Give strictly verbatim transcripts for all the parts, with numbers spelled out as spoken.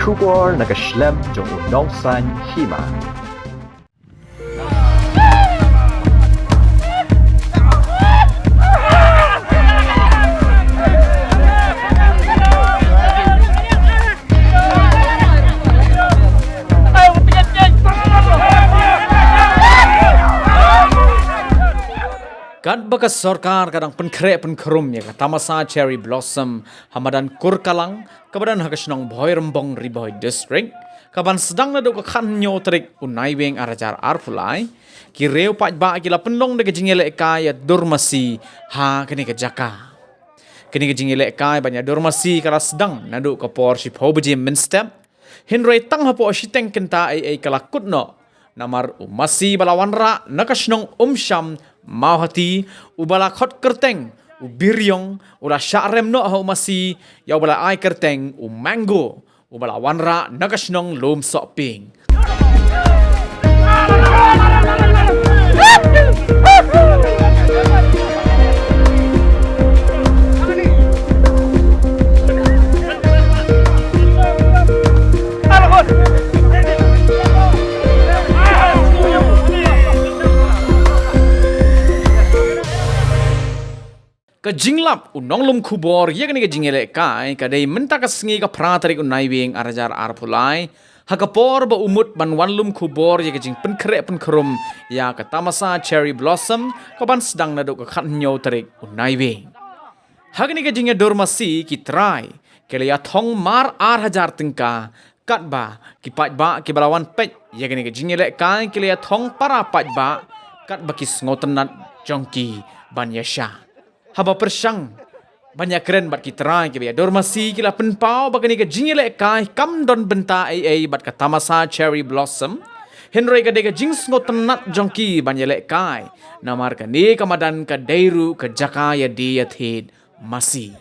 Khubor na ka shlem jong u nongsan hima. Katba ka sorkar ka dang pynkhreh pynkhrum ïa ka tamasa Cherry Blossom ha madan Kurkalang, kaba don ha ka shnong Bhoirymbong, Ri Bhoi District, kaban sdang naduh ka khathynñiew tarik u Naiwieng ar hajar arphew lai, ki riew paidbah ki la pynlong da ka jingïalehkai ïa dur masi ha kane ka jaka. Kane ka jingïalehkai ban ïa dur masi ka la sdang naduh ka por shiphew baje mynstep, hynrei tang hapoh shiteng kynta eiei ka la kut noh. Namar u masi ba la wanrah na ka shnong Umsham, Mawhati, uba la khot kyrteng u Biriong, u la shah rem noh ha u masi ïa uba la ai kyrteng u Mango, uba la wanrah na ka shnong Lumsohpieng. Ka jinglap u nonglum khubor ïa kane ka jingïalehkai ka dei mynta ka sngi ka phra tarik u Naiwieng ar hajar arphew lai, ha ka por ba u mut ban wan lum khubor ïa ka jingpynkhreh pynkhrum ïa ka tamasa Cherry Blossom kaban sdang naduh ka khathynñiew tarik u Naiwieng. Ha kane ka jingïadur masi ki trai ki la ïathong mar ar hajar tyngka, katba ki paidbah kiba la wan peit ïa kane ka jingïalehkai ki la ïathong para paidbah katba ki sngewtynnat jong ki ban ïashah. Haba pyrshang ban ïakren bad ki trai kiba ïadur masi, ki la pynpaw ba kane ka jingïalehkai kam don bynta eiei bad ka tamasa Cherry Blossom, hynrei ka dei ka jingsngewtynnat jong ki ban ïalehkai, namar kane ka madan ka dei ruh ka jaka ïadie ïathied masi.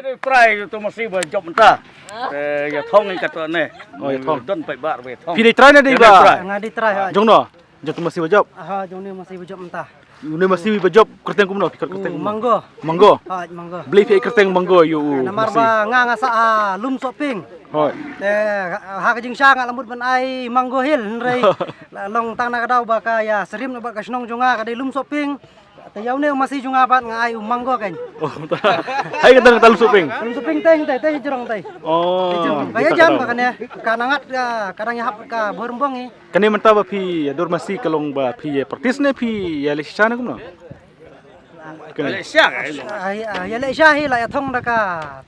Dei trai ïa uto u masi ba jop mynta. Eh, ïathong ïa kato ne. Oh, ïathong. Don paidbah ba ïathong. Phi dei trai ne dei ba? Nga dei trai, ha. Jong no? Jong uto u masi ba jop? Aha, jong une u masi ba jop mynta. Une u masi ba jop kyrteng kumno? Phi khot kyrteng kumno? Mango. Mango? Ha, Mango. Balei phi ai kyrteng Mango ïa u masi? Namar ba nga nga sah ha Lumsohpieng. Hooid. Te ha ka jingshisha nga la mut ban ai Mango Hill, hynrei la long tang na ka daw ba ka ïa syriem noh bad ka shnong jong nga ka dei Lumsohpieng. Te ïa une u masi jong nga pat nga ai u Mango keiñ. Oh, mynta. Hai kata kata Lumsohpieng. Lumsohpieng te, te, te jrong te. Oh. Te jrong. Ka ïa jam ba kane ka nang ngat ka, ka dang ïahap ka Bhoirymbong hi. Kane mynta ba phi ïadur masi ka long ba phi ïa practice ne phi ïa leh shisha ne kumno? Ka leh sha ka, eh, ai, ah, ïa leh sha hi la ïa thong da ka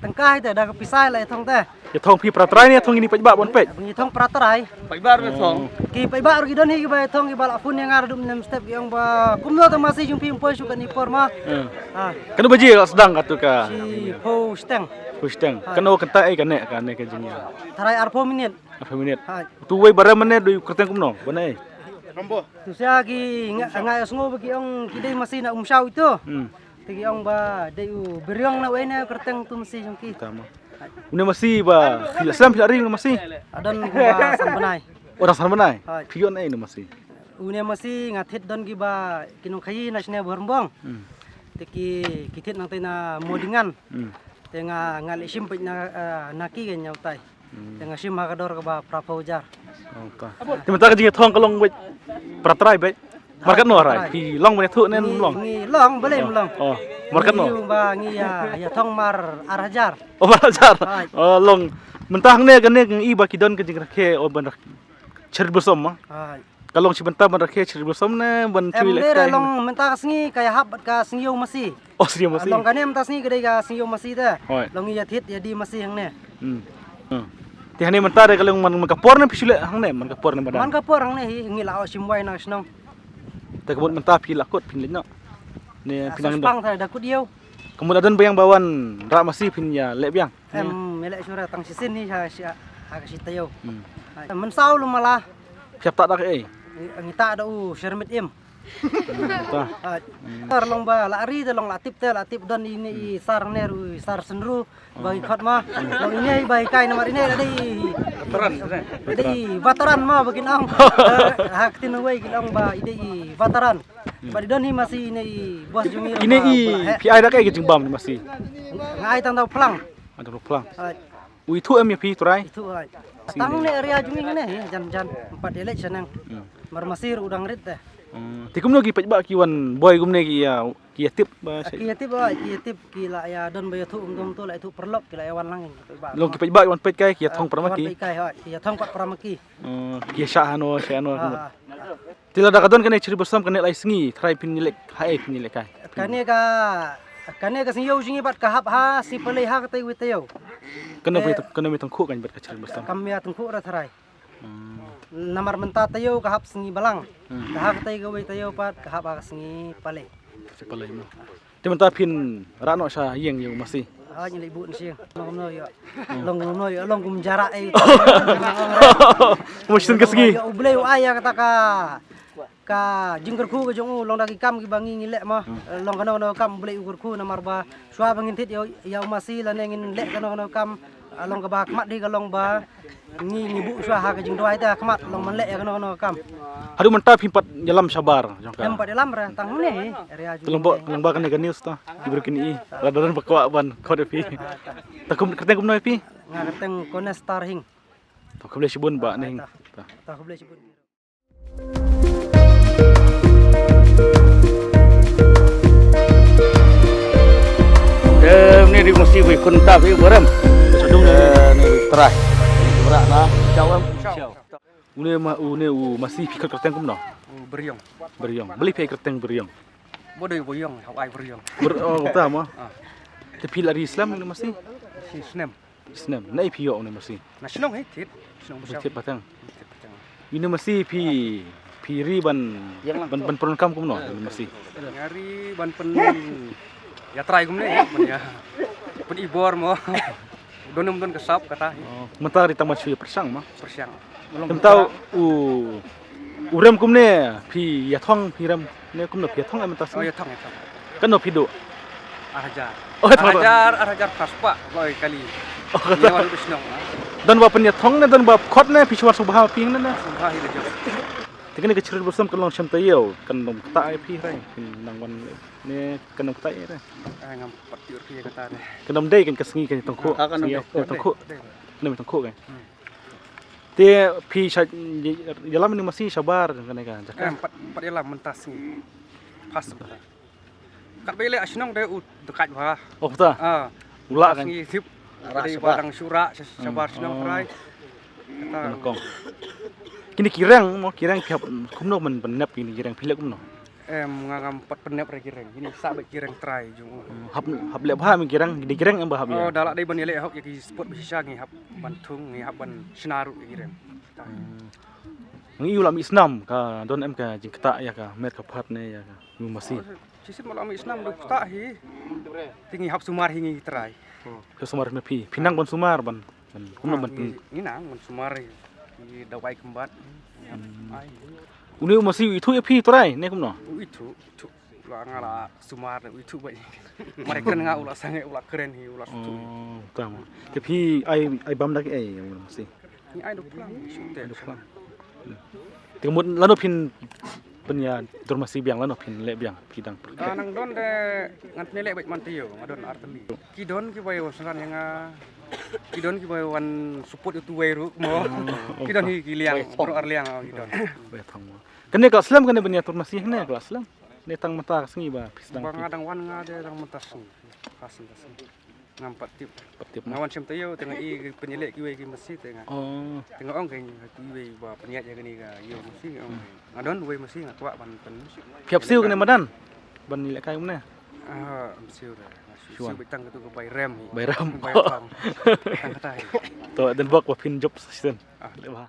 tyngka hi te, da ka pisa hi la ïa thong te. Ïa thong phi para trai ne ïa thong ini paidbah ban peit? Ngi thong para trai. Paidbah ruh thong. Ki paidbah ruh ki don hi kiba ïa thong, kiba la phone ïa nga ruh dum nem step ki ong ba kumno te masi jong phi ym poi shuh kane por ma. Hmm. Ah. Katno baje la sdang katu ka? Shi phew shiteng. Phew shiteng. Hai. Katno kynta ei kane, kane ka jingïa? Tharai arphew minit. Arphew minit. Hai. Tu wei ba rem mane dei kyrteng kumno? Ba ne ei? Tu sia ki nga, nga ïa sngew ba ki ong ki dei masi na Umshaw itu. Hmm. Te ki ong ba dei u Beriong na wei ne kyrteng tu masi jong ki. Tama. Une masi ba phi la slem phi la ri une masi? Adon kumba san bnai. Oh, dang san bnai. Hai. Phi ïoh na ei une masi? Une masi nga thied don kiba ki nongkhaïi na shane Bhorbong. Hmm. Te ki, ki thied nangtai na Modingan. Hmm. Te nga, nga leh shim peit na, eh, na ki ka ñiaw tai. Hmm. Te nga shim ha ka dor kaba phra phew hajar. Oh, ka. Te mynta ka jingïathong ka long beit para trai beit. Markatno rai? Phi long ban ïathuh ne ym long? Ngi long, balei ym long? Oh, markatno? Ngi ba ngi ïa, ïathong mar ar hajar. Oh, mar ar hajar. Hai. Oh, long. Mynta hangne kane ngi i ba ki don ka jingrakhe, oh, ban rak-, cherry blossom ma. Hai. Ka long shi bynta ban rakhe cherry blossom ne ban em, chui leh dei re, kai long mynta ka sngi ka ïahap bad ka sngi ïew masi. Oh, sngi ïew masi. Long kane mynta sngi ka dei ka sngi ïew masi te. Hoi. Long ïa thied ïa die masi hangne. Hmm. Hmm. Te hangne mynta re ka long man, man ka por ne phi shu leh hangne, man ka por ne madan? Man ka por hangne hi, ngi la ot shim wai na shnong. Te ka mut mynta phi la kut phin leit noh. Ne phi nang pang te da kut ïew. Ka mut la don biang ba wan rah masi phin ïa leh biang. Em, me leh shuh re tang shisien hi ha shi, ha ka shi taïew. Hmm. Hai. Mynsaw lum mala. Phi hap tah da kaei? Ngi, ngi tah da u shermit im. Hmm, ta. Hai. Hmm. Tar long ba la ri te long la tip te la tip don ine i sar ner u i sar synru ba i khot ma. Long ine i ba i kai namar ine la dei. Veteran, veteran. Dei veteran ma ba kin ong. Eh, ha ktien wei kin ong ba i dei i veteran. Hmm. Ba i don hi masi ine i boss jong ngi. Ine i phi ai da kaei ka jingbam ne masi? Nga ai tang da u phlang. Ai tang da u phlang. Hai. U ithuh em ïa phi trai? Ithuh, hai. Tang ne area jong ngi ne hi, jan jan, em pat ïa leit shaneng. Hmm. Mar masi ruh u dang rit te. Hmm. Te kumno ki paidbah ki wan boi kumne ki ïa, ki ïa tip ba. Ki ïa tip, hai, ki ïa tip, ki la ïa don ba ïathuh um dum tu, la ïathuh paralok, ki la ïa wan lang ki paidbah. Long ki paidbah ki wan peit kai, ki ïa thong para ma ki. Ki wan peit kai, hai, ki ïa thong pat para ma ki. Hmm. Ki ïa shah hano, shah hano. Ha, ha. Te lada ka don kane cherry blossom kane lai sngi, trai phin ïaleh, haei phin ïaleh kai? Kane ka, kane ka sngi ïew jong ngi bad ka hap ha, sngi palei ha katei wei taïew. Kane wei, kane wei tyngkhuh kan bad ka cherry blossom. Kam ïa tyngkhuh re trai. Hmm. Namar mynta taïew ka hap sngi balang. Hmm. Ka ha katei ka wei taïew pat ka hap ha ka sngi palei. Sngi palei mo. Te mynta phin rah noh sha ïing ïa u masi. Ha, ngi leit buh na sha ïing. Long kumno ïa. Hmm. Long kumno ïa, long kum jarak eh. Kum shisien ka sngi. Ïa u Blei u ai ïa kata ka, ka jingkyrkhu ka jong u long da ki kam kiba ngi ngi leh ma. Hmm. Long kano kano kam u Blei u kyrkhu namar ba shuwa ba ngin thied ïa, ïa u masi lane ngin leh kano kano kam. Ah, long kaba khmat dei ka long ba ngi, ngi buh shuwa ha ka jingduwai te ha khmat long ban leh ïa kano kano ka kam. Haduh mynta phim pat ïalam shabar jong ka? Em pat ïalam re tang ne area jong. Ka long ba, ka long ba kane ka news ta ki briew kin i. Lada don ba kwah ban khot ïa phi. Ah, ta. Ta kum, kyrteng kumno ïa phi? Nga kyrteng Kones Tarhing. Ta khublei shibun ba ne hing. Ta. Ta khublei shibun. Em, ni di masi wei khun ta wei barem. Sadung ni. Eh, ni trai. Berak na. Ciao em. Une ma, une u masi phi kyrteng kumno? U Beriong. Beriong. Balei phi kyrteng Beriong? Bo dei Beriong, hau ai Beriong. Ber, oh, uta mo. Ah. Te phi la ri slem une masi? Shi snem. Snem, naei phi ïoh une masi? Na shnong hi thied, shnong Bushong. Thied pateng. Thied pateng. Une masi phi, phi ri ban, ban, ban pyndonkam kumno une masi? Nga ri ban pyn, ïa trai kumne, ban ïa pyn ibor mo. Don ym don ka sap kata hi. Oh, mynta ri tang ban shu ïa pyrshang mo. Pyrshang. Mynta u U rem kumne, phi ïa thong, phi rem ne kumno phi ïa thong em mynta sngi? Oh, ïa thong, ïa thong. Katno phi duh? Ar hajar. Oh, ïa thong. Ar hajar, ar hajar phra spah, ba oi kali. Oh, kata. Ïa wan u shnong, ah. Don ba pynïa thong ne, don ba khot ne, phi shu wan sngewbha phi ne ne? Sngewbha hi la jong. Te kane ka cherry blossom kan long shem taïew, kan long kata ai phi rai, phi nang wan ne, kan long kata ai rai. Ah, ngam pat tiur phi kata ne. Kan long dei kan ka sngi kan tong khuh. Ah, kan long dei. Kan tong khuh. Dei. Kan long tong khuh kan. Hmm. Te phi sha, ïalam ïa une masi shabar kane ka jaka? Em, pat, pat ïalam mynta sngi. Pas mynta. Kat ba ïaleh shnong de u dakaid bha. Oh, ta. Ah. U lah kan. Sngi tip. Dei ba dang shu rah shabar shnong trai. Kata. Kine ki reng mo, ki reng phi hap kumno ban, ban nep kine ki reng phi leh kumno? Em, nga ngam pat pynnep re ki reng. Ini sa ba ki reng trai jong. Hmm, hap, hap leh bha mi ki reng, dei ki reng em ba hap ïa. Oh, da lah dei ban ïaleh hok ïa ki sport ba shisha ngi hap ban thung, ngi hap ban shna ruh ïa ki reng. Hmm. Ngi u la mih snam ka don em ka jingktah ïa ka met ka phad ne ïa ka masi. Oh, shisien ma la mih snam da ktah hi. Te ngi hap sumar hi ngi trai. Ka sumar me phi, phi nang ban sumar ban, ban kumno ban pyn. Ngi nang ban sumar hi. Ki dawai kembat. Ai. Une u masi u ithuh ïa phi trai ne kumno? U ithuh, ithuh. La nga la sumar u ithuh bai. Mare kren nga u la sangeh u la kren hi u la ithuh. Oh, tama. Te phi ai, ai bam da ki ai u masi. Ngi ai dok phlang, shu te dok phlang. Te mut lano phin pynïa dur masi biang lano phin leh biang phi dang. Ka nang don de ngan pynleh bad man taïew nga don ar tylli. Ki don kiba ïa wan synran ïa nga. Ki don kiba ïa wan support ïa utu wei ruh mo. Ki don hi ki liang, baroh ar liang ki don. Wei thong mo. Kane ka la slem kane ban ïa dur masi kane ka la slem. Ne tang mynta ka sngi ba phi sdang. Ba nga dang wan nga de tang mynta sngi. Ka sngi ka sngi. Ngam pat tip. Pat tip. Nga wan shem taïew te nga i pynïaleh kiwei ki masi te nga. Oh. Te nga ong kein ha kiwei ba pynïaid ïa kane ka ïew masi nga ong kein. Nga don wei masi nga kwah ban pyn. Phi hap siew kane madan. Ban ïaleh kai kumne. Ah, am siew re. Siew beit tang katu ka bai rem. Bai rem. Bai rem. Tang kata hi. To den bok ba phin jop sa shisien. Ah. Leh bha.